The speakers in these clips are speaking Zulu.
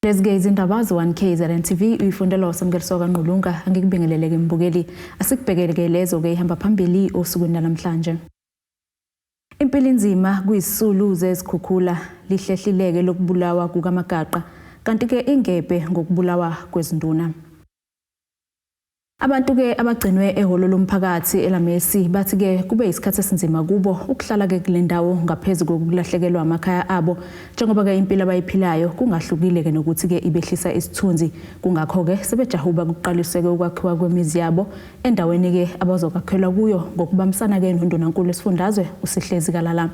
Lezi-ke izindaba ze-1 KZN TV uyifundelwa uSamukeliso kaNgqulunga. Angikubingelele-ke mbukeli. Asikubhekele-ke lezo-ke ihamba phambili osukwini lanamhlanje. Impilo inzima kwizisulu zezikhukhula, lihlehlileke lokubulawa kukaMagaqa, kanti-ke ingebhe ngokubulawa kwezinduna. Abantu-ke abagcinwe ehholo lomphakathi eLamesi bathi-ke kube isikhathi esinzima kubo ukuhlala-ke kule ndawo ngaphezu kokulahlekelwa amakhaya abo, njengoba-ke impilo abayiphilayo kungahlukile-ke nokuthi-ke ibehlisa isithunzi. Kungakho-ke sebejahuba kuqaliswe-ke ukwakhiwa kwemizi yabo endaweni-ke abazokwakhelwa kuyo ngokubambisana-ke noNdunankulu wesifundazwe uSihle Zikalala.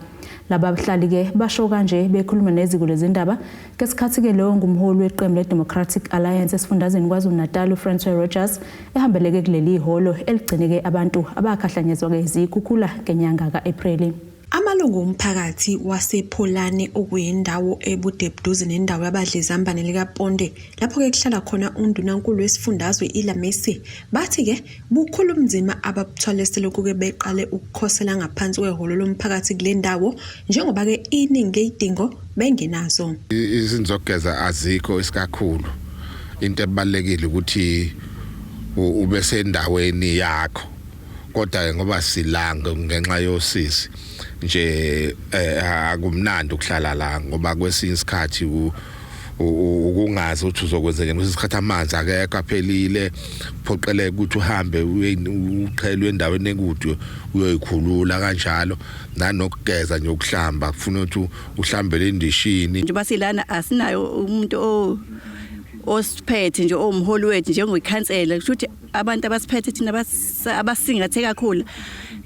Laba bahlali-ke basho kanje bekhuluma neziko lezindaba ngesikhathi-ke lowo ngumholi weqembu le-Democratic Alliance esifundazweni KwaZulu-Natal uFrancois Rogers ehambeleke kuleli hholo eligcine-ke abantu abakhahlanyezwa-ke zikhukhula ngenyanga ka-Ephreli. Amalungu omphakathi wasePholane okuyindawo ebudebuduze nendawo yabadlezambane likaPonde lapho-ke kuhlala khona undunankulu wesifundazwe iLamesi bathi-ke bukhulu ubunzima ababuthwale selokhu-ke beqale ukukhosela ngaphansi kwehholo lomphakathi kule ndawo njengoba-ke iningi leyidingo bengenazo. Izinto zokugeza azikho isikakhulu. Into ebalulekile ukuthi ube sendaweni yakho. Kodwa ke ngoba silanga ngenxa yosisi nje akumnandi ukuhlala la ngoba kwesinye isikhathi ukungazi ukuthi uzokwenza njani. Kwesinye isikhathi amanzi akekho, aphelile, kuphoqeleka ukuthi uhambe uqhelwe endaweni ekude uyoyikhulula kanjalo. Nanokugeza nje, ukuhlamba kufuna ukuthi uhlambele endishini. Njengoba silana asinayo umuntu osiphethe nje, owumholi wethu njengekhansela, kusho ukuthi abantu abasiphethe thina abasingathe kakhulu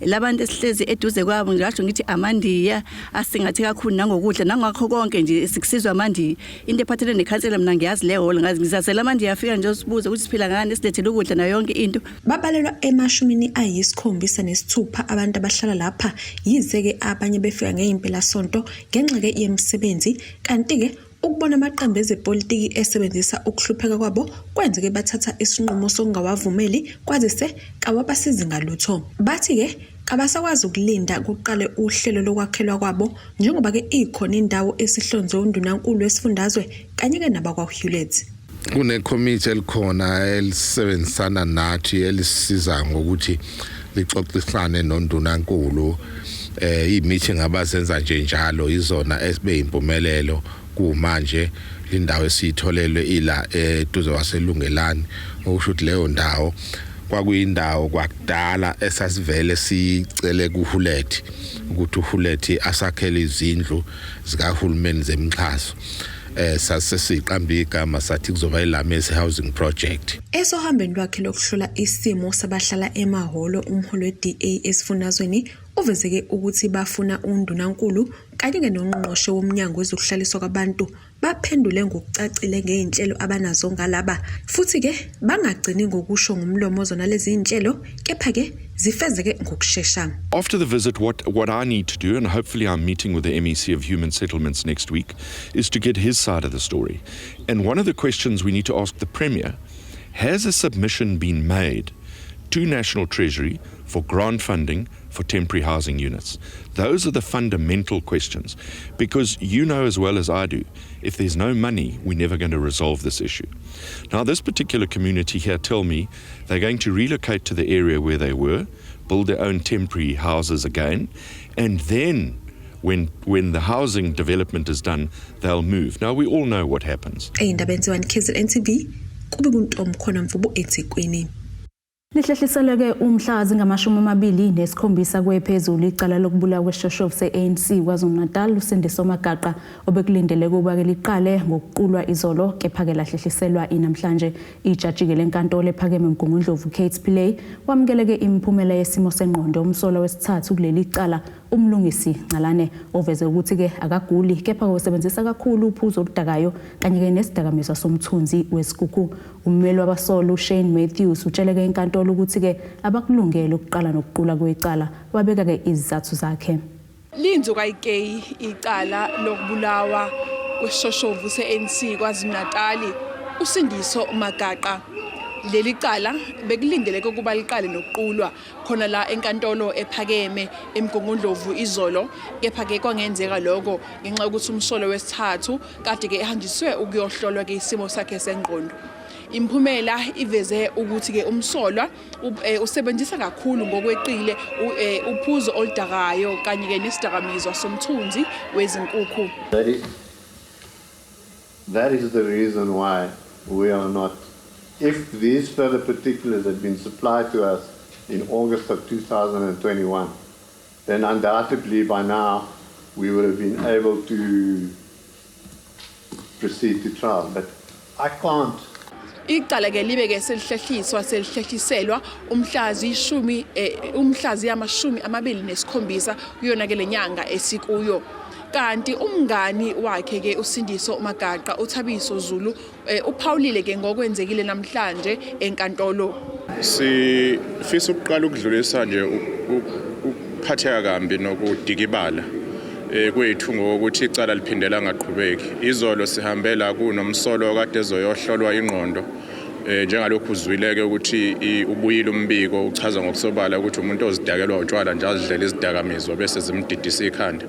labantu esihlezi eduze kwabo. Ngisho ngithi amandiya asingathe kakhulu nangokudla nangakho konke nje sikusizwa amandiya. Into ephathelene nekhansela mina ngiyazi le hall, ngazi ngizazela amandiya afika nje osibuze ukuthi siphila ngani, silethele ukudla nayo yonke into. Babalelwa e76 abantu abahlala lapha, yize-ke abanye befika ngeyimpelasonto ngenxa-ke yemisebenzi, kanti-ke ukubona amaqembu ezepolitiki esebenzisa ukuhlupheka kwabo kwenzeke bathatha isinqumo sokungawavumeli kwazise kawabasizi ngalutho. Bathi-ke kabasakwazi ukulinda kuqale uhlelo lokwakhelwa kwabo njengoba-ke ikhona indawo esihlonzwe undunankulu wesifundazwe kanye-ke nabakwa-Hewlett. Kunekomiti elikhona elisebenzisana nathi elisisiza ngokuthi lixoxisane nondunankulu. I-meeting abazenza nje njalo izona esibe impumelelo. Kumanje indawo esiyitholelwe ila eduze waselungelani, okusho ukuthi leyo ndawo kwakuyindawo kwakudala esasivele sicele kuHewlett ukuthi uHewlett asakhele izindlu zikahulumeni zemixhaso. Sase siqamba igama sathi kuzoba iLamesi Housing Project. Esohambeni lwakhe lokuhlola isimo sabahlala emahholo, umholi we-DA esifundazweni uvezeke ukuthi bafuna undunankulu kanye-ke nongqongqoshe womnyango wezokuhlaliswa kwabantu baphendule ngokucacile ngey'nhlelo abanazo ngalaba, futhi-ke bangagcini ngokusho ngomlomo zona lezi zinhlelo, kepha-ke zifezeke ngokushesha. After the visit, what I need to do, and hopefully I'm meeting with the MEC of Human Settlements next week, is to get his side of the story. And one of the questions we need to ask the Premier: has a submission been made to National Treasury for grant funding for temporary housing units? Those are the fundamental questions because you know as well as I do, if there's no money, we're never going to resolve this issue. Now, this particular community here tell me they're going to relocate to the area where they were, build their own temporary houses again, and then when the housing development is done, they'll move. Now, we all know what happens. Ey'ndabeni ze-1 KZN TV, kube kuntomkhona Mvubu eThekwini. Lihlehliseleke umhla zingama-27 kwephezulu icala lokubulawa kwesishoshovu se-ANC KwaZulu-Natal uSindiso Magaqa, obekulindeleke ukuba-ke liqale ngokuqulwa izolo, kepha-ke lahlehliselwa inamhlanje. Ijaji-ke lenkantolo ephakeme Mgungundlovu Kate Pillay wamukeleke imiphumela yesimo sengqondo umsolwa wesithathu kuleli cala uMlungisi Ncalane, oveze ukuthi-ke akaguli kepha usebenzisa kakhulu uphuzo oludakayo kanye-ke nesidakamizwa somthunzi wesikukhu. Ummeli wabasolwa uShane Matthews utsheleke inkantolo ukuthi-ke abakulungele ukuqala nokuqula kwecala, wabeka-ke izizathu zakhe. Linzo kayikeyi icala lokubulawa kwesishoshovu se-ANC KwaZulu-Natali uSindiso Magaqa. Leli cala bekulindeleke ukuba liqale nokuqulwa khona la enkantolo ephakeme eMgungundlovu izolo, kepha-ke kwangenzeka lokho ngenxa yokuthi umsolwa wesithathu kade-ke ehanjiswe ukuyohlolwa-ke isimo sakhe sengqondo. Imiphumela iveze ukuthi-ke umsolwa usebenzisa kakhulu ngokweqile uphuzo oludakayo kanye-ke nesidakamizwa somthunzi wezinkukhu. That is the reason why we are not. If these further particulars had been supplied to us in August of 2021, then undoubtedly by now we would have been able to proceed to trial. But I can't. Icala ke libe ke selihlehliswa, selihlehliselwa umhla ziyi-27 kuyona ke lenyanga esikuyo. Kanti umngani wakhe ke uSindiso Magaqa, uThabiso Zulu, uphawulile ke ngokwenzekile namhlanje enkantolo. Sifisa ukuqala ukudlulisa nje ukuphatheka kambi nokudikibala kwethu ngokuthi icala liphindela ngaqhubeki. Izolo sihambela kunomsolo kade ezoyohlolwa ingqondo, njengalokhu uzwileke ukuthi ubuyile umbiko uchaza ngokusobala ukuthi umuntu ozidakelwa utshwala nje, azidlela izidakamizwa bese zimdidisa ikhanda.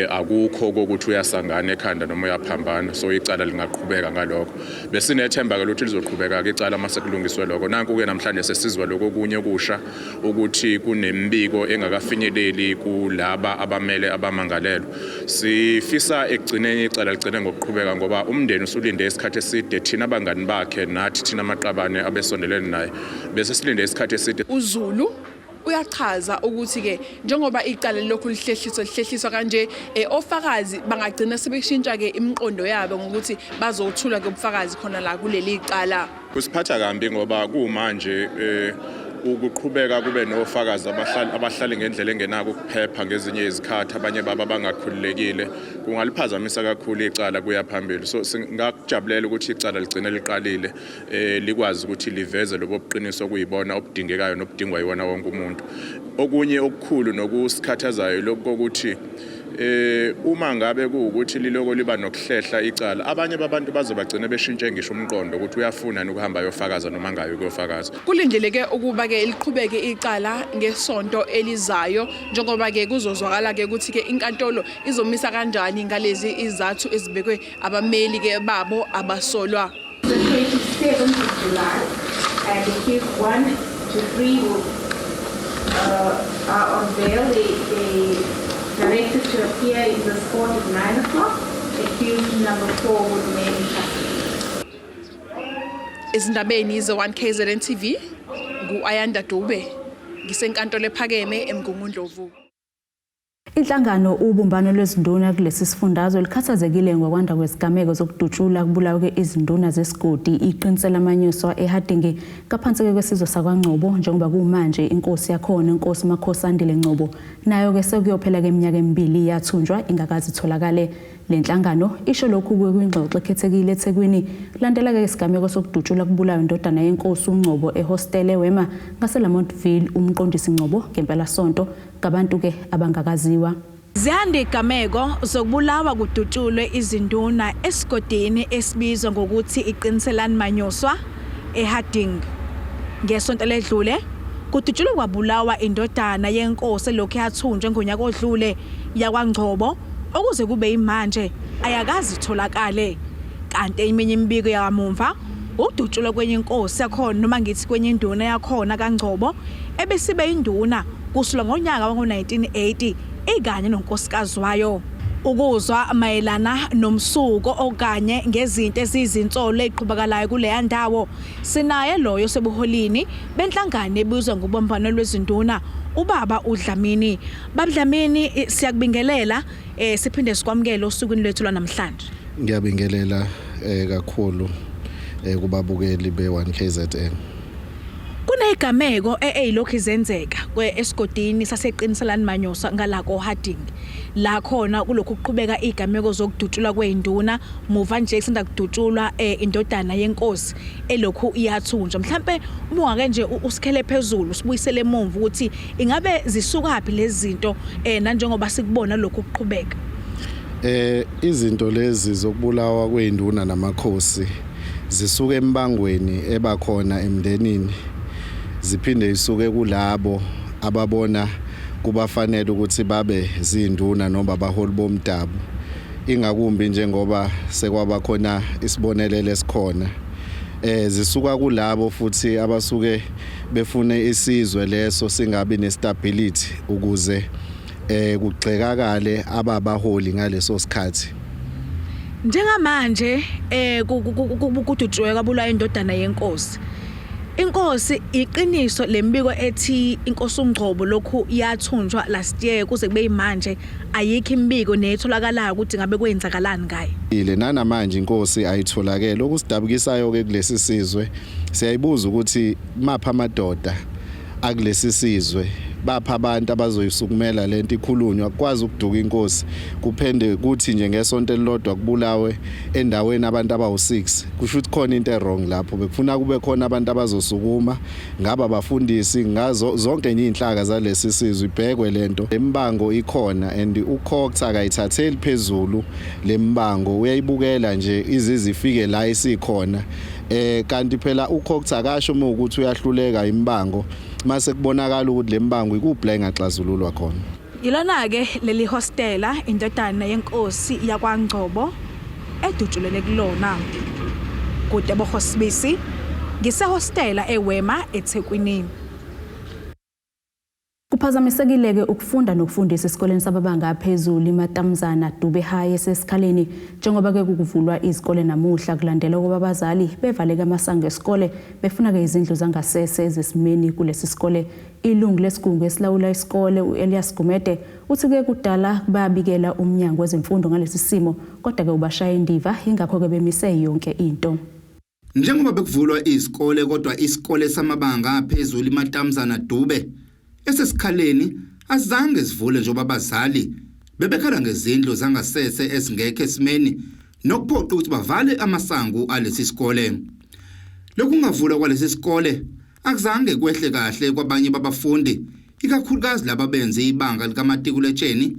Akukho kokuthi uyasangana ekhanda noma uyaphambana, so icala lingaqhubeka ngalokho. Besinethemba ke ukuthi lizoqhubeka ke icala mase kulungiswe lokho. Nanku ke namhlanje sesizwa lokho okunye kusha ukuthi kunembiko engakafinyeleli kulaba abamele abamangalelwa. Sifisa ekugcineni icala ligcine ngokuqhubeka ngoba umndeni usulinde isikhathi eside. Thina abangani bakhe nathi thina amaqabane abesondelene naye bese silinde isikhathi eside. UZulu uyachaza ukuthi-ke njengoba icala lokhu lihlehliswa lihlehliswa kanje, ofakazi bangagcina sebeshintsha-ke imiqondo yabo ngokuthi bazothula-ke ubufakazi khona la kuleli cala. Kusiphatha kambi ngoba kumanje ukuqhubeka kube nofakazi abahlali ngendlela engenako ukuphepha, ngezinye izikhathi abanye baba bangakhululekile, kungaliphazamisa kakhulu icala kuya phambili. So singakujabulela ukuthi icala ligcine liqalile, likwazi ukuthi liveze lobo buqiniso okuyibona obudingekayo nobudingwa yiwona wonke umuntu. Okunye okukhulu nokusikhathazayo lokhu kokuthi uma ngabe kuwukuthi liloko liba nokuhlehla icala, abanye babantu bazobagcina beshintshe ngisho umqondo ukuthi uyafuna ukuhamba ayofakaza noma ngayo ukuyofakaza. Kulindeleke ukuba-ke liqhubeke icala ngesonto elizayo, njengoba-ke kuzozwakala-ke ukuthi-ke inkantolo izomisa kanjani ngalezi izathu ezibekwe abameli-ke babo abasolwa. The 27th of July, and accused 1 to 3 are on bail. They directed to appear in this court at 9 o'clock. Accused number 4 will remain in custody. Ezindabeni ze-1 KZN TV, ngu-Ayanda Dube, ngisenkantolo ephakeme eMgungundlovu. Inhlangano Ubumbano Lwezinduna kulesi sifundazwe likhathazekile ngokwanda kwezigameko zokudutshula kubulawe izinduna zesigodi iQiniselani Manyuswa eHarding ngaphansi kwesizwe sakwaNgcobo, njengoba kumanje inkosi yakhona, inkosi Makhosandile Ngcobo, nayo-ke sekuyophela-ke iminyaka emibili yathunjwa ingakaze itholakale. Le nhlangano isho lokhu kwingxoxo ekhethekile eThekwini kulandela-ke isigameko sokudutshula kubulawa indodana yenkosi uNgcobo ehostele Wema ngaseLamontville, uMqondisi Ngcobo, ngempelasonto ngabantu-ke abangakaziwa. Ziyanda igameko zokubulawa kudutshulwe izinduna esigodini esibizwa ngokuthi iQiniselani Manyuswa eHarding. Ngesonto ledlule kudutshulwe kwabulawa indodana yenkosi elokhu yathunjwe ngonyaka odlule yakwaNgcobo, okuze kube imanje ayakazi itholakale. Kanti eminye imibiko yakamumva ukudutshulwa kwenye inkosi yakhona, noma ngithi kwenye induna yakhona kaNgcobo, ebesibe induna kusukela ngonyaka wango-1980 ikanye nonkosikazi wayo. Ukuzwa mayelana nomsuko okanye ngezinto eziyizinsolo eziqhubakalayo kuleya ndawo, sinaye loyo sebuholini benhlangano ebizwa ngoBumbano Lwezinduna, ubaba uDlamini. Babudlamini, siyakubingelela, siphinde sikwamukele osukwini lwethu lwanamhlanje. Ngiyabingelela kakhulu kubabukeli be1 KZN. Kunezigameko ezilokhu zenzeka kwe esigodini saseQiniselani Manyuswa ngala ko Harding. La khona kulokhu kuqhubeka izigameko zokudutshulwa kweinduna, muva nje kusanda kudutshulwa indodana yenkosi elokhu iyathunjwa. Mhlambe uma ungake nje usikhele phezulu sibuyisele emumva ukuthi ingabe zisukaphi lezi zinto, nanjengoba sikubona lokhu kuqhubeka. Izinto lezi zokubulawa kweinduna namakhosi Zisuke embangweni ebakhona emndenini, ziphinde isuke kulabo ababona kubafanele ukuthi babe zinduna noma abaholi bomdabu, ingakumbi njengoba sekwaba khona isibonelelo esikhona. Zisuka kulabo futhi abasuke befune isizwe leso singabi nestability ukuze kugxekakale ababaholi ngaleso sikhathi. Njengamanje kudutshwe kwabulawa indodana yenkosi. Inkosi, iqiniso lembiko ethi inkosi uNgcobo lokhu yathunjwa last year, kuze kube manje ayikho imibiko netholakalayo ukuthi ngabe kwenzakalani ngayo? Ile nanamanje inkosi ayitholakele. Okusidabukisayo ke kulesi sizwe, siyayibuza ukuthi mapha amadoda akulesi sizwe, bapha abantu abazoyisukumela lento ikhulunywa. Akwazi ukuduka inkosi kuphende kuthi nje ngesonto elilodwa kubulawe endaweni abantu abawu6. Kusho ukuthi khona into ewrong lapho. Bekufuna kube khona abantu abazosukuma, ngaba abafundisi, ngazo zonke nje inhlaka zalesi sizwe, ibhekwe lento. Lembango ikhona and uCox akayithatheli phezulu lembango, uyayibukela nje izizifike la isikhona. Kanti phela uCox akasho uma ukuthi uyahluleka imbango mase kubonakala ukuthi lembango ikuphi la engaxazululwa khona. Ilona ke leli hostela indodana yenkosi yakwaNgcobo edutshulele kulona. Kude boHosibisi, ngisehostela eWema eThekwini. Kuphazamisekile-ke ukufunda nokufundisa esikoleni sababanga aphezulu iMatamzana Dube High esesikhaleni, njengoba-ke kukuvulwa izikole namuhla, kulandela ukuba abazali bevaleke amasango esikole befuna-ke izindlu zangasese ezesimeni kulesi sikole. Ilungu lesigungu esilawula isikole u-Elias Gumede uthi-ke kudala bayabikela umnyango wezemfundo ngalesi simo, kodwa-ke ubashaya indiva, yingakho-ke bemise yonke into. Njengoba bekuvulwa izikole, kodwa isikole samabanga aphezulu iMatamzana Dube esesikhaleni azange sivule, njengoba abazali bebekhala ngezindlu zangasese ezingekho esimeni nokuphoqa ukuthi bavale amasango alesi sikole. Lokungavulwa kwalesi sikole akuzange kwehle kahle kwabanye babafundi, ikakhulukazi laba benze ibanga likamatikuletsheni,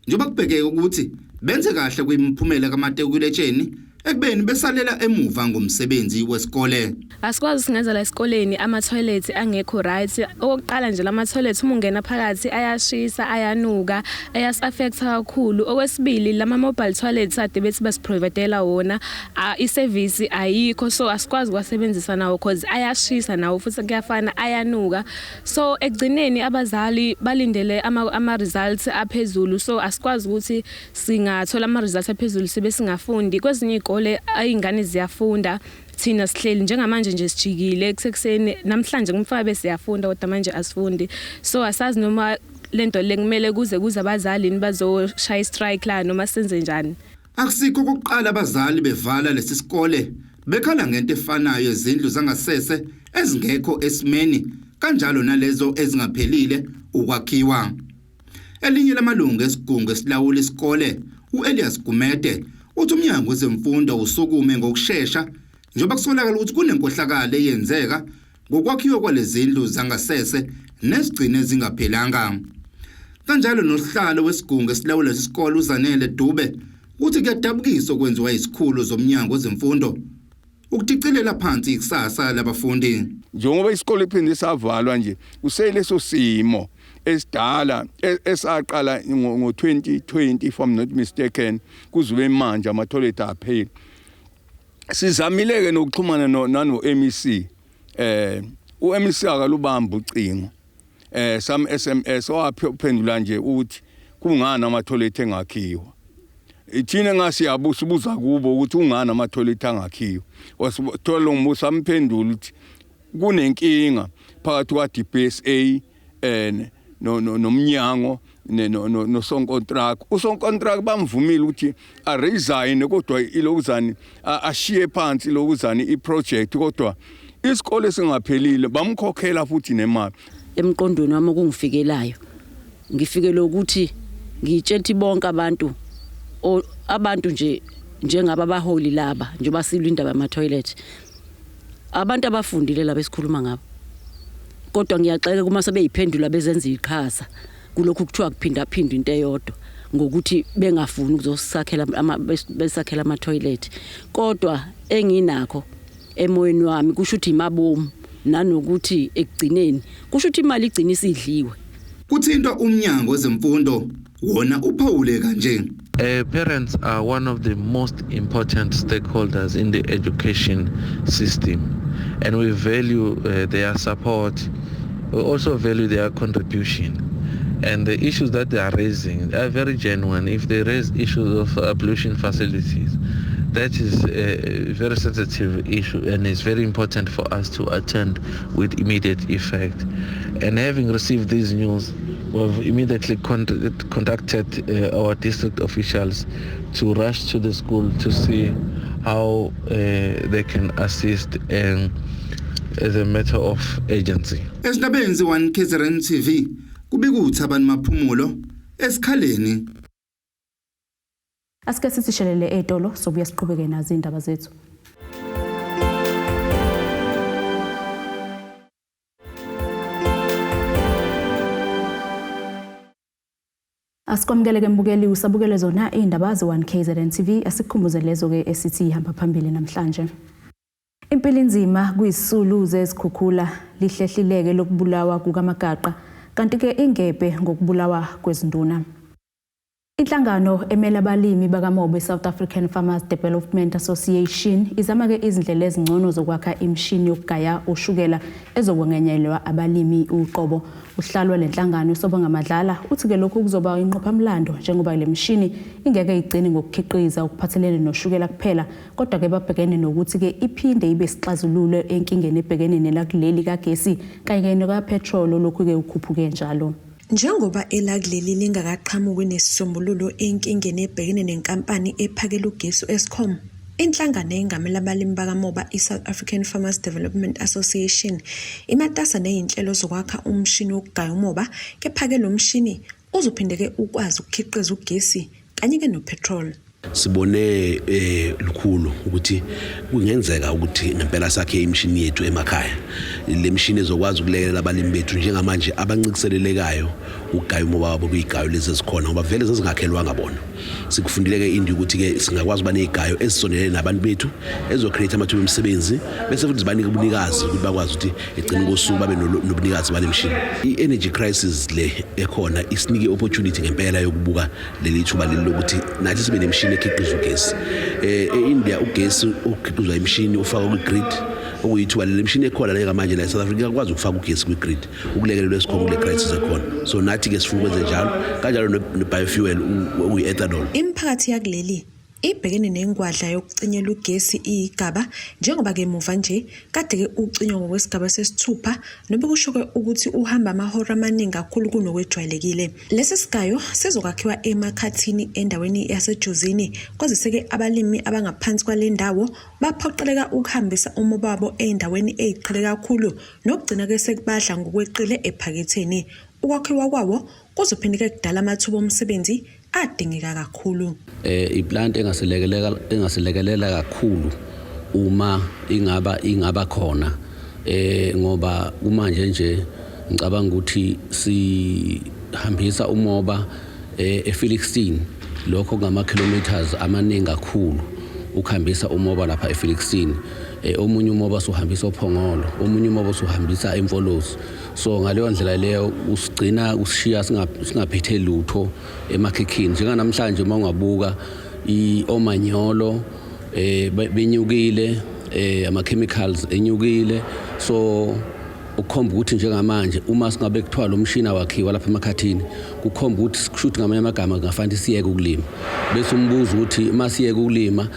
njengoba kubhekeke ukuthi benze kahle kwimiphumela kamatikuletsheni ekubeni besalela emuva ngomsebenzi wesikole. Asikwazi singenza la esikoleni, ama-toilet angekho right. Okokuqala nje, lama-toilet uma ungena phakathi ayashisa, ayanuka, ayasi-affecta kakhulu. Okwesibili, lama-mobile toilets ade bethi basiprovidela wona, i-service ayikho, so asikwazi ukuwasebenzisa nawo cause ayashisa nawo futhi kuyafana, ayanuka. So ekugcineni abazali balindele ama-results aphezulu, so asikwazi ukuthi singathola ama-results aphezulu sibe singafundi. Kwezinye iy'kole iy'ngane ziyafunda, thina sihleli njengamanje nje sijikile kusekuseni namhlanje, kumfaka besiyafunda kodwa manje asifundi. So asazi noma lento le kumele kuze abazali bazoshaya istrike la noma senze njani. Akusikho okokuqala abazali bevala lesi sikole bekhala ngento efanayo, izindlu zangasese ezingekho esimeni kanjalo nalezo ezingaphelile ukwakhiwa. Elinye lamalungu esigungu esilawula isikole uElias Gumede uthi umnyango wezemfundo usukume ngokushesha, njengoba kusolakala ukuthi kunenkohlakalo eyenzeka ngokwakhiwa kwalezindlu zangasese nezigcine zingaphelanga. Kanjalo nosihlalo wesigungu esilawula isikole uZanele Dube uthi kuyadabukisa okwenziwa izikhulu zomnyango wezemfundo ukudicilela phansi ikusasa labafundi. Njengoba isikole iphinde savalwa nje, kuseleso simo esidala esaqala ngo-2020, if I'm not mistaken, kuzube manje ama-toilet apheli. Sizamile-ke nokuxhumana nano-MEC. U-MEC akalubamba ucingo. Some SMS waphendula nje uthi kungani ama-toilet engakhiwa. Ithina ngasiyabusa ubuza kubo ukuthi ungani ama-toilet angakhiwa. Wasithola lo mbuso amphendula ukuthi kunenkinga phakathi kwa-DPSA no nomnyango nosonkontraka. Usonkontraka bamvumile ukuthi aresign, kodwa ilokuzani ashiye phansi ilokuzani iproject, kodwa isikole singaphelile bamkhokhela futhi nemali. Emqondweni wami okungifikelayo, ngifikele ukuthi ngitshela ukuthi bonke abantu abantu nje njengaba abaholi laba, njengoba silwa indaba yama-toilet, abantu abafundile laba esikhuluma ngabo, kodwa ngiyaxeka kuma sebeyiphendula bezenza iqhaza kulokhu kuthiwa kuphinda phinda into eyodwa ngokuthi bengafuni ukuzosakhela besakhela ama-toilet. Kodwa enginakho Emoyeni wami kusho ukuthi imabomu nanokuthi ekugcineni kusho ukuthi imali igcina isidliwe. Kuthintwa umnyango wezemfundo wona uphawule kanje. Parents are one of the most important stakeholders in the education system, and we value their support. We also value their contribution. And the issues that they are raising are very genuine. If they raise issues of ablution facilities, that is a very sensitive issue and it's very important for us to attend with immediate effect. And having received these news, we've immediately contacted our district officials to rush to the school to see how they can assist as a matter of urgency. Ezindabeni ze-1 KZN TV kubika uThabani Maphumulo esikhaleni. Asike sithi shelele ey'tolo, sobuya siqhubeke nazo iy'ndaba zethu. Asikwamukele-ke mbukeli, usabukele zona iy'ndaba ze-1 KZN TV. Asikukhumbuze lezo-ke esithi ihamba phambili namhlanje. Impilo inzima kuyisisulu zezikhukhula, lihlehlileke lokubulawa kukaMagaqa, kanti-ke ingebhe ngokubulawa kwezinduna. Inhlangano emele abalimi bakamoba, South African Farmers Development Association, izama-ke izindlela ezingcono zokwakha imishini yokugaya ushukela ezokwengenyelwa abalimi uqobo. Uhlalwa lenhlangano uSobonga Madlala uthi-ke lokhu kuzoba inqophamlando njengoba le mishini ingeke igcine ngokukhiqiza okuphathelene noshukela kuphela, kodwa-ke babhekene nokuthi-ke iphinde ibe sixazululo enkingeni ebhekene nelakuleli kagesi kanye nokapetrol olokhu-ke ukhuphuke njalo. Njengoba elakuleli lingakaqhamuki nesisombululo enkingeni ebhekene nenkampani ephakela ugesi u-Eskom, inhlangano engamele abalimi bakamoba i-South African Farmers Development Association imatasa ney'nhlelo zokwakha umshini wokugaya umoba, kepha-ke lo mshini uzophinde-ke ukwazi ukukhiqiza ugesi kanye-ke nopetrol. Sibone lukhulu ukuthi kungenzeka ukuthi ngempela sakhe imishini yethu emakhaya, le mishini ezokwazi ukulekelela abalimi bethu njengamanje abancikiselelekayo ukugaya umoba wabo kuyigayo lezi ezikhona, ngoba vele zazingakhelwanga bona. Sikufundile-ke indi ukuthi-ke singakwazi ukuba ney'gayo ezisondelene nabantu bethu ezizo-create amathuba emisebenzi, bese futhi zibanike ubunikazi ukuthi bakwazi ukuthi egcini kosuku babe nobunikazi bale mishini. I-energy crisis le ekhona isinike i-opportunity ngempela yokubuka leli thuba leli lokuthi nathi sibe nemishini ekhiqiza ugesi. E-India ugesi okhiqizwa imishini ufakwa kwi-grid, okuyithuba leli mishini ekhona le manje la e-South Africa iyakwazi ukufaka ugesi kwi-grid ukulekelelwa esikhona kule crisis ekhona. So nathi-ke sifuna ukwenze njalo, kanjalo ne-biofuel okuyi-ethanol. Imiphakathi yakuleli ibhekene nengwadla yokucinyelwa ugesi iyigaba, njengoba-ke muva nje kade-ke ucinywa ngokwesigaba sesithupha, nobekusho-ke ukuthi uhamba amahora amaningi kakhulu kunokwejwayelekile. Lesi sigayo sizokwakhiwa eMakhathini endaweni yaseJozini, kwazise-ke abalimi abangaphansi kwale ndawo baphoqeleka ukuhambisa umoba wabo ey'ndaweni ey'qhele kakhulu nokugcina-ke sekubadla ngokweqile ephaketheni. Ukwakhiwa kwawo kuzophinde-ke kudala amathuba omsebenzi adingeka kakhulu. Iplant engasilekelela kakhulu uma ingaba khona, ngoba kumanje nje ngicabanga ukuthi sihambisa umoba eFelixton, lokho kungama kilometers amaningi kakhulu ukuhambisa umoba lapha eFelixton. Omunye umoba suhambisa oPhongolo, omunye umoba suhambisa eMfolozi. So ngaleyo ndlela leyo usigcina usishiya singaphethe lutho emakhikhini. Njenganamhlanje uma ungabuka omanyolo benyukile, ama chemicals enyukile, so ukukhomba ukuthi njengamanje uma singabe kuthiwa lo mshini awakhiwa lapha emakhathini, kukhomba ukuthi kushuthi ngamanye amagama kungafanele siyeke ukulima. Bese umbuzo ukuthi uma siyeke ukulima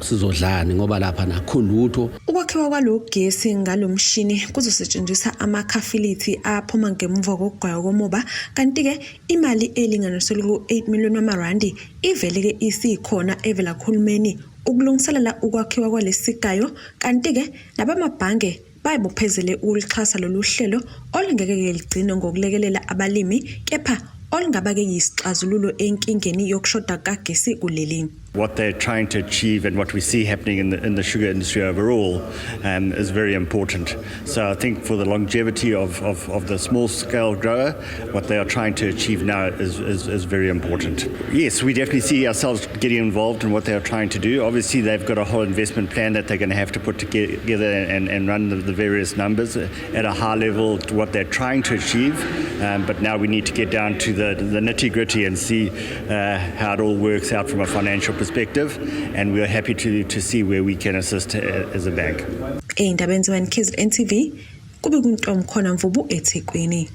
sizodlani, ngoba lapha nakho lutho. Ukwakhiwa kwalo gesi ngalo mshini kuzosetshenziswa amakhafilithi aphuma ngemuva kokugaywa komoba, kanti-ke imali elinganiselwe ku-8 million wamarandi ivele-ke isikhona evela kuhulumeni ukulungiselela ukwakhiwa kwalesi sigayo, kanti-ke nabamabhange bayibophezele ukulixhasa lolu hlelo olungeke-ke ligcine ngokulekelela abalimi, kepha olungaba-ke yisixazululo enkingeni yokushoda kukagesi kuleli. What they're trying to achieve and what we see happening in the sugar industry overall is very important. So I think for the longevity of the small-scale grower, what they are trying to achieve now is very important. Yes, we definitely see ourselves getting involved in what they are trying to do. Obviously, they've got a whole investment plan that they're going to have to put together and run the various numbers at a high level to what they're trying to achieve. But now we need to get down to the nitty-gritty and see how it all works out from a financial perspective, and we are happy to see where we can assist as a bank. Ey'ndabeni ze-1 KZN TV kube kuNtomkhona Mvubu eThekwini.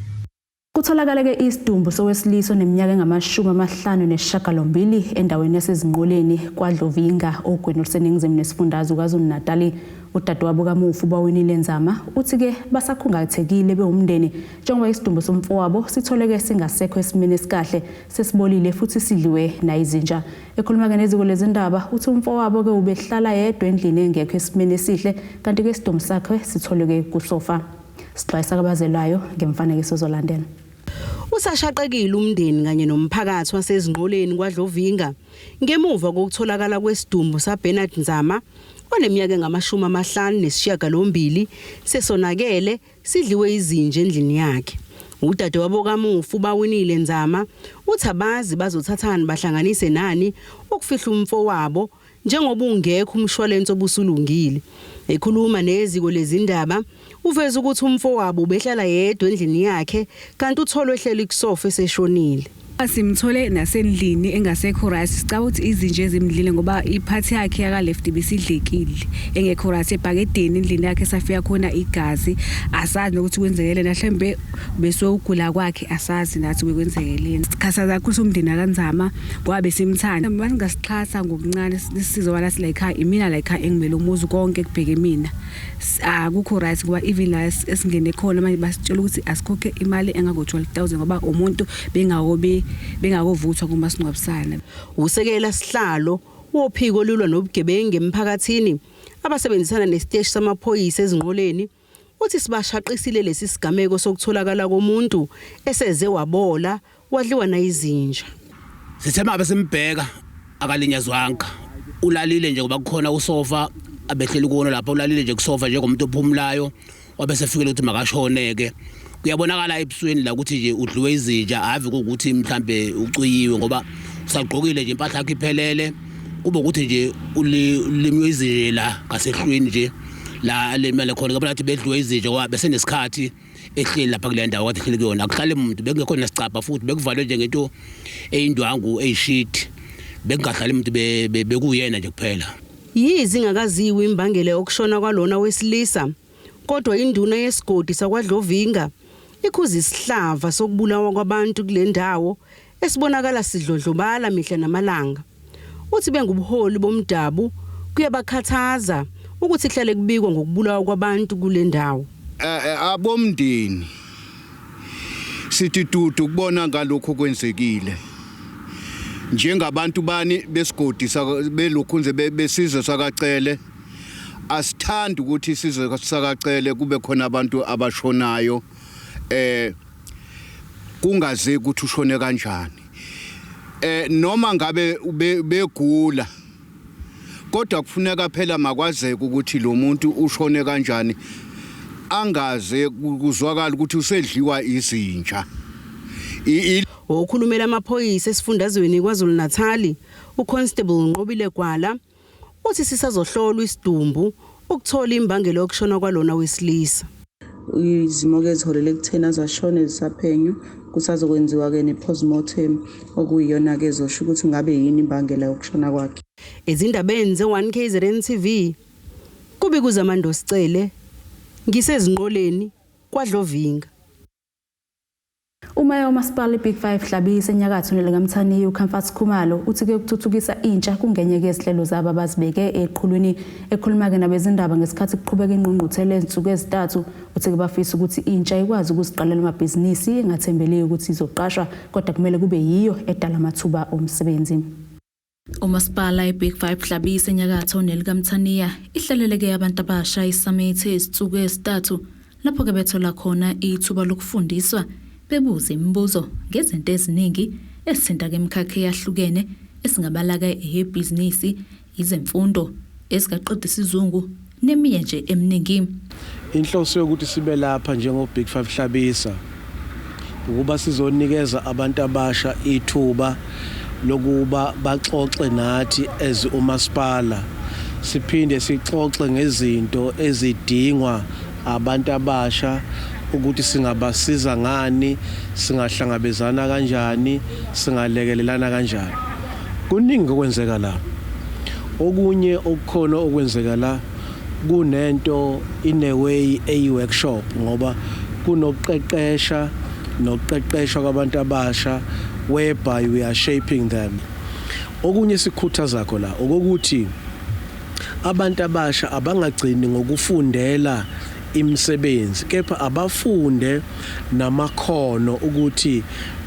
Kutholakale-ke isidumbu sowesilisa oneminyaka engama-58 endaweni yaseZinqoleni kwaDlovinga ogwini oluseningizimu nesifundazwe KwaZulu-Natali. Udadewabo kamufi uBawinile Nzama uthi-ke basakhungathekile bewumndeni njengoba isidumbu somfowabo sitholeke singasekho esimeni esikahle, sesibolile futhi sidliwe nayizinja. Ekhuluma-ke neziko lezindaba uthi umfowabo-ke ubehlala yedwa endlini engekho esimeni esihle, kanti-ke isidumbu sakhe sitholeke kusofa. Sixwayisa kabazelayo ngemfanekiso ozolandela. Usashaqekile umndeni kanye nomphakathi waseZinqoleni kwaDlovinga ngemuva kokutholakala kwesidumbu saBernard Nzama oneminyaka engama-58 sesonakele sidliwe izinja endlini yakhe. Udadewabo kamufi uBawinile Nzama uthi abazi bazothathani bahlanganise nani ukufihla umfowabo njengoba ungekho umshwalense obusulungile. Ekhuluma neziko lezindaba uveza ukuthi umfowabo ubehlala yedwa endlini yakhe kanti utholwe ehleli kusofa eseshonile. Simthole nasendlini engasekho right. Sicaba ukuthi izinja ezimdlile ngoba i-part yakhe yaka left besidlekile, engekho right, ebhakedeni endlini yakhe safika khona igazi. Asazi nokuthi kwenzekeleni, mhlambe bese ugula kwakhe, asazi nathi kwenzekeleni. Sikhathaza kakhulu umndeni kaNzama ngoba besimthanda. Bangasixhasa ngokuncane sisizo wala sila ekhaya, imina la ekhaya engimele umuzi, konke kubheke mina. Akukho right ngoba even la esingene khona manje basitshela ukuthi asikhokhe imali engako 12,000 ngoba umuntu bengakobe bengakovuthwa kumasingcwabisane. Usekela sihlalo wophiko lulwa nobugebengu emphakathini abasebenzisana nesiteshi samaphoyisa eZinqoleni uthi sibashaqisile lesi sigameko sokutholakala komuntu eseze wabola wadliwa nayizinja. Sithe mabe simbheka akalinyazwanga, ulalile nje ngoba kukhona usofa abehleli kuwona lapha, ulalile nje kusofa njengomuntu ophumulayo, wabe sefikele ukuthi makashoneke. Kuyabonakala ebusweni la ukuthi nje udliwe izinja, ave kuwukuthi mhlambe ucuyiwe ngoba usagqokile nje impahla yakhe iphelele, kube ukuthi nje ulimwe izinja la ngasehlweni nje la alimele khona. Ngoba nathi bedliwe izinja ngoba besenesikhathi ehleli lapha kule ndawo kade ehleli kuyona, akuhlali muntu, bekungekho nesicabha futhi bekuvalwe nje ngento eyindwangu eyishiti, bekungahlali umuntu, bekuyena nje kuphela. Yize ingakaziwa imbangela yokushona kwalona wesilisa, kodwa induna yesigodi sakwaDlovinga ikhuza isihlava sokubulawa kwabantu kule ndawo esibonakala sidlondlobala mihla namalanga. Uthi bengubuholi bomdabu kuyabakhathaza ukuthi kuhlale kubikwa ngokubulawa kwabantu kule ndawo. Abomndeni sithi dudu kubona ngalokho kwenzekile njengabantu bani besigodi belokhunze besizwe sakaCele. Asithandi ukuthi isizwe sakaCele kube khona abantu abashonayo kungaze ukuthi ushone kanjani, noma ngabe begula, kodwa kufuneka phela makwazeke ukuthi lo muntu ushone kanjani, angaze kuzwakala ukuthi usedliwa izinja. Okhulumela amaphoyisa esifundazweni KwaZulu-Natal uConstable Nqobile Gwala uthi sisazohlolwa isidumbu ukuthola imbangela yokushona kwalona wesilisa. Izimo-ke eziholele ekutheni azashone zisaphenywa, kusazokwenziwa-ke ne-postmortem okuyiyona-ke ezosho ukuthi ngabe yini imbangela yokushona kwakhe. Ezindabeni ze-1 KZN TV kubi kuZamando Sicele, ngiseZinqoleni kwaDlovinga. Umeya umasipala iBig 5 Hlabisa enyakatho nelikaMthaniya uComfort Khumalo uthi-ke ukuthuthukisa intsha kungenye kezihlelo zabo abazibeke eqhulwini. Ekhuluma-ke nabezindaba ngesikhathi kuqhubeka ingqungquthela ezinsuku ezintathu, uthi-ke bafisa ukuthi intsha ikwazi ukuziqalela amabhizinisi engathembeliyo ukuthi izoqashwa, kodwa kumele kube yiyo edala amathuba omsebenzi. Umasipala iBig 5 Hlabisa enyakatho nelikaMthaniya ihleleleke abantu abasha i-summit ezinsuku ezintathu lapho-ke bethola khona ithuba lokufundiswa, bebuze imibuzo ngezinto eziningi ezithinta-ke imikhakha eyahlukene esingabala-ke eyebhizinisi, izemfundo, ezikaqeda isizungu neminye nje eminingi. Inhloso yokuthi sibe lapha njengo-Big Five Hlabisa ukuba sizonikeza abantu abasha ithuba lokuba baxoxe nathi as umasipala, siphinde sixoxe ngezinto ezidingwa abantu abasha ukuthi singabasiza ngani, singahlangabezana kanjani, singalekelelana kanjani. Kuningi okwenzeka la. Okunye okukhona okwenzeka la kunento in a way eyi-workshop ngoba kunokuqeqesha nokuqeqeshwa kwabantu abasha whereby we are shaping them. Okunye sikhuthazakho la okokuthi abantu abasha abangagcini ngokufundela imisebenzi kepha abafunde namakhono ukuthi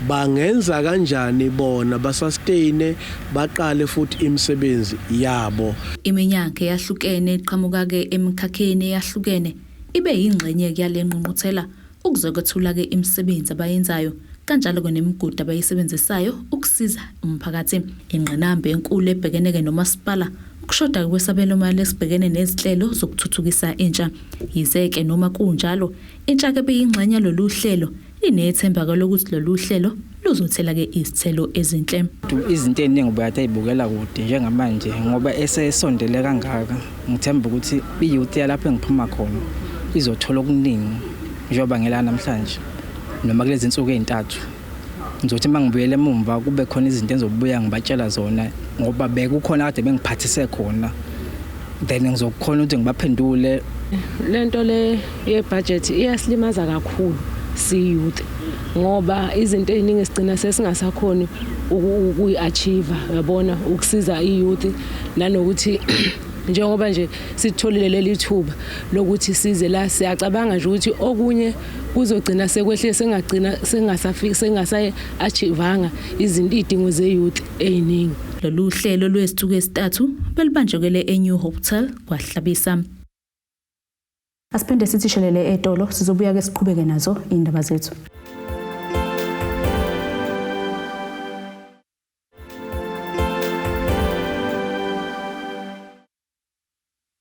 bangenza kanjani bona basustain baqale futhi imisebenzi yabo. Iminyango eyahlukene iqhamuka-ke emikhakheni eyahlukene ibe yingxenye yale ngqungquthela ukuzokwethula-ke imisebenzi abayenzayo kanjalo-ke nemigudu abayisebenzisayo ukusiza umphakathi. Ingqinamba enkulu ebhekene-ke nomasipala ukushoda kwesabelomali esibhekene nezinhlelo zokuthuthukisa intsha. Yize-ke noma kunjalo, intsha-ke beyingxenye yalolu hlelo inethemba-ke lokuthi lolu hlelo luzothela-ke izithelo ezinhle. Izinto ey'ningi ubuyade ey'bukela kude njengamanje ngoba esesondele kangaka, ngithemba ukuthi i-youth yalapho engiphuma khona izothola okuningi njengoba ngela namhlanje noma kulezi nsuku ey'ntathu. Ngizothi uma ngibuyela emumva kube khona izinto engizobuya ngibatshela zona ngoba bekukhona kade bengiphathise khona, then ngizokhona ukuthi ngibaphendule. Lento le ye-budget iyasilimaza kakhulu si-youth ngoba izinto ey'ningi sigcina sesingasakhoni ukuyi-achieve, uyabona, ukusiza i-youth nanokuthi njengoba nje sitholile leli thuba lokuthi size la, siyacabanga nje ukuthi okunye kuzogcina sekwehle, sengagcina sengasafiki sengasa-achievanga izinto iy'dingo ze-youth ey'ningi. Lolu hlelo lwezinsuku ezintathu belubanjekele eNew Hotel kwaHlabisa. Asiphinde sithi shelele etolo, sizobuya-ke siqhubeke nazo iy'ndaba zethu.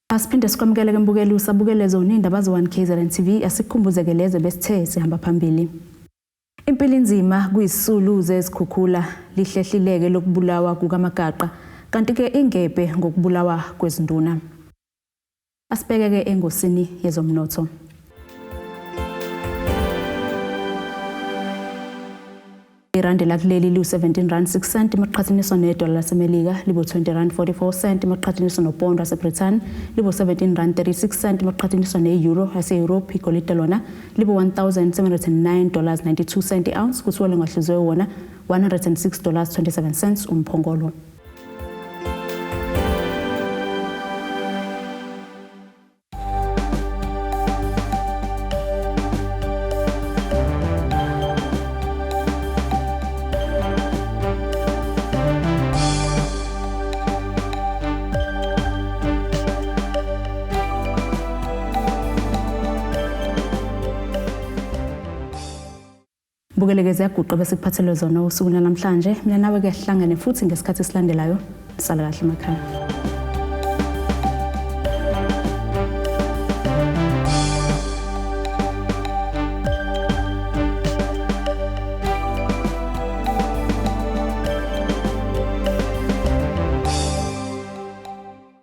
Asiphinde sikwamukele ke mbukeli usabukele zona iy'ndaba ze-1 KZN TV. Asikukhumbuzeke leze besithe sihamba phambili. Impilo inzima kuyisisulu zezikhukhula, lihlehlileke lokubulawa kukaMagaqa kanti-ke ingebhe ngokubulawa kwezinduna. Asibheke-ke engosini yezomnotho. Irandi lakuleli liwu-17 rand 6 cent maqhathaniswa nedola laseMelika, libo-20 rand 44 cent maqhathaniswa nopondo waseBrithani, libo-17 rand 36 cent maqhathaniswa ne-euro yase-Europe. Igolide lona libo-1709 dollars 92 cent i-ounce, kuthiwa lingahluziwe wona 106 dollars 27 cents umphongolo. Bukeleke ziyaguqa bese kuphathelwe zona usuku namhlanje. Mina nawe ke sihlangane futhi ngesikhathi esilandelayo. Sala kahle emakhaya.